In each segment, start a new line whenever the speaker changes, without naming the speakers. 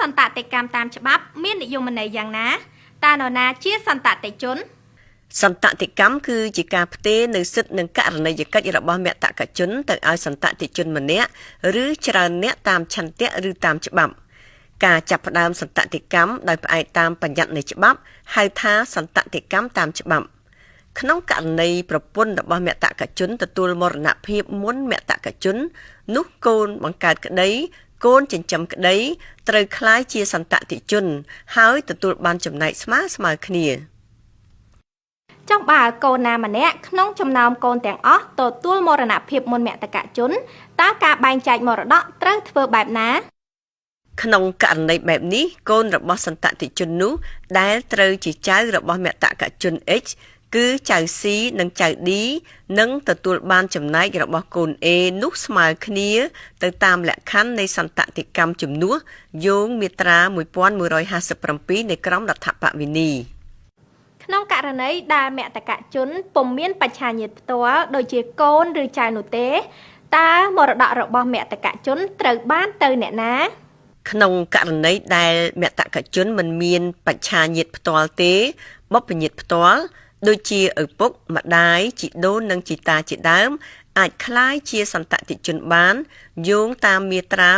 សន្តតិកម្មតាមច្បាប់មាននិយមន័យយ៉ាងណាតើនរណាជាសន្តតិជន
សន្តតិកម្មគឺជាការផ្ទេរនូវសិទ្ធិនិងករណីយកិច្ចរបស់មតកជនទៅឲ្យសន្តតិជនម្នាក់ឬច្រើនអ្នកតាមឆន្ទៈឬតាមច្បាប់ការចាប់ផ្ដើមសន្តតិកម្មដោយផ្អែកតាមបញ្ញត្តិនៃច្បាប់ហៅថាសន្តតិកម្មតាមច្បាប់ក្នុងករណីប្រពន្ធរបស់មតកជនទទួលមរណភាពមុនមតកជននោះកូនបង្កើតក្តីកូនចិញ្ចឹមក្តីត្រូវក្លាយជាសន្តតិជនហើយទទួលបានចំណែកស្មើៗគ្នា
ចុះបើកូនណាម្នាក់ក្នុងចំណោមកូនទាំងអស់ទទួលមរណភាពមុនមតកជនតើការបែងចែកមរតកត្រូវធ្វើបែបណា
ក្នុងករណីបែបនេះកូនរបស់សន្តតិជននោះដែលត្រូវជាចៅរបស់មតកជន X គឺចៅ C និងចៅ D នឹងទទួលបានចំណែករបស់កូន A នោះស្មើគ្នាទៅតាមលក្ខខណ្ឌនៃសន្តតិកម្មជំនួសយោងមាត្រា1157នៃក្រមរដ្ឋប្បវេណី
ក្នុងករណីដែលមតកជនពុំមានបច្ឆាញាតិផ្ទាល់ដូចជាកូនឬចៅនោះទេតើមរតករបស់មតកជនត្រូវបានទៅអ្នកណា
ក្នុងករណីដែលមតកជនមិនមានបច្ឆាញាតិផ្ទាល់ទេបុព្វញាតិផ្ទាល់ដូចជាឪពុកម្ដាយជីដូននិងជីតាជាដើមអាចក្លាយជាសន្តតិជនបានយោងតាមមាត្រា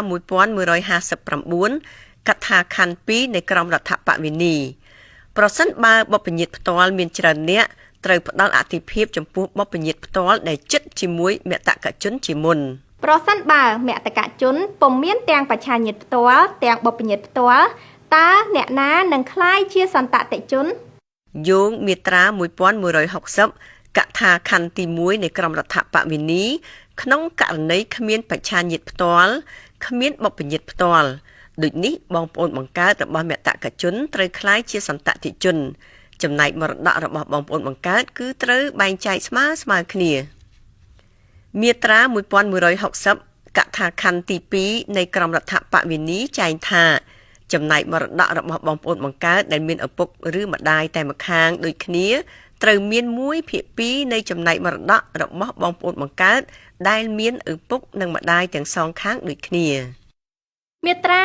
1159កថាខណ្ឌ2នៃក្រមរដ្ឋប្បវេណីប្រសិនបើបុព្វញាតិផ្ទាល់មានច្រើនអ្នកត្រូវផ្ដល់អាទិភាពចំពោះបុព្វញាតិផ្ទាល់ដែលជិតជាមួយមតកជនជាមុន
ប្រសិនបើមតកជនពុំមានទាំងបច្ឆាញាតិផ្ទាល់ទាំងបុព្វញាតិផ្ទាល់តើអ្នកណានឹងក្លាយជាសន្តតិជន
យោងមាត្រា1160កថាខណ្ឌទី1នៃក្រមរដ្ឋប្បវេណីក្នុងករណីគ្មានបច្ឆាញាតិផ្ទាល់គ្មានបុព្វញាតិផ្ទាល់ដូចនេះបងប្អូនបង្កើតរបស់មតកជនត្រូវក្លាយជាសន្តតិជនចំណែកមរតករបស់បងប្អូនបង្កើតគឺត្រូវបែងចែកស្មើៗគ្នាមាត្រា1160កថាខណ្ឌទី2នៃក្រមរដ្ឋប្បវេណីចែងថាចំណែកមរតករបស់បងប្អូនបង្កើតដែលមានឪពុកឬម្ដាយតែម្ខាងដូចគ្នាត្រូវមាន1/2នៃចំណែកមរតករបស់បងប្អូនបង្កើតដែលមានឪពុកនិងម្ដាយទាំងសងខាងដូចគ្នា
មាត្រា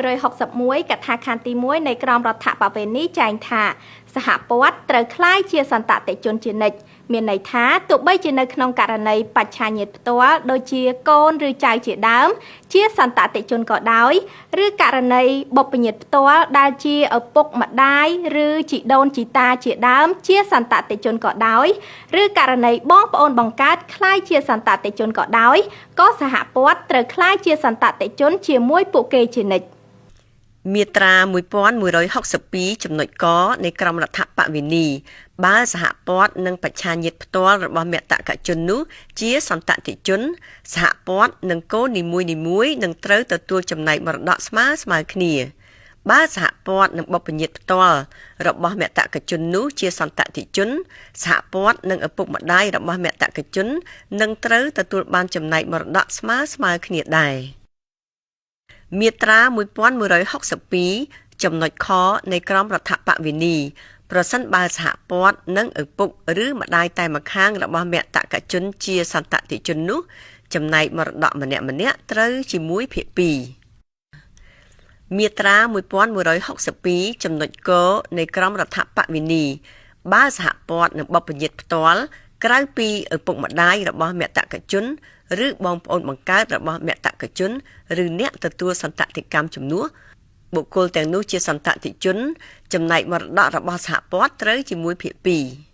1161កថាខណ្ឌទី1នៃក្រមរដ្ឋប្បវេណីចែងថាសហព័ន្ធត្រូវក្លាយជាសន្តតិជនជានិច្ចមានន័យថាទោះបីជានៅក្នុងករណីបច្ឆាញាតិផ្ទាល់ដូចជាកូនឬចៅជាដើមជាសន្តតិជនក៏ដោយឬករណីបុព្វញាតិផ្ទាល់ដែលជាឪពុកម្ដាយឬជីដូនជីតាជាដើមជាសន្តតិជនក៏ដោយឬករណីបងប្អូនបង្កើតក្លាយជាសន្តតិជនក៏ដោយក៏សហព័ន្ធត្រូវក្លាយជាសន្តតិជនជាមួយពួកគេជានិច្ច
មាត្រា1162ចំណុចកនៃក្រមរដ្ឋប្បវេណីបើសហព័ន្ធនិងបច្ឆាញាតិផ្ទាល់របស់មតកជននោះជាសន្តតិជនសហព័ន្ធនិងកូននីមួយៗនឹងត្រូវទទួលចំណែកមរតកស្មើៗគ្នាបើសហព័ន្ធនិងបុព្វញាតិផ្ទាល់របស់មតកជននោះជាសន្តតិជនសហព័ន្ធនិងឪពុកម្ដាយរបស់មតកជននឹងត្រូវទទួលបានចំណែកមរតកស្មើៗគ្នាដែរមាត្រា1162ចំណុចខនៃក្រមរដ្ឋប្បវេណីប្រសិនបើសហព័ន្ធនិងឪពុកឬម្ដាយតែម្ខាងរបស់មតកជនជាសន្តតិជននោះចំណែកមរតកម្នាក់ៗត្រូវជាមួយ1/2មាត្រា1162ចំណុចកនៃក្រមរដ្ឋប្បវេណីបើសហព័ន្ធនិងបុព្វញាតិផ្ទាល់ក្រៅពីឪពុកម្ដាយរបស់មតកជនឬបងប្អូនបង្កើតរបស់មតកជនឬអ្នកទទួលសន្តតិកម្មជំនួសបុគ្គលទាំងនោះជាសន្តតិជនចំណែកមរតករបស់សហព័ន្ធត្រូវជាមួយ1/2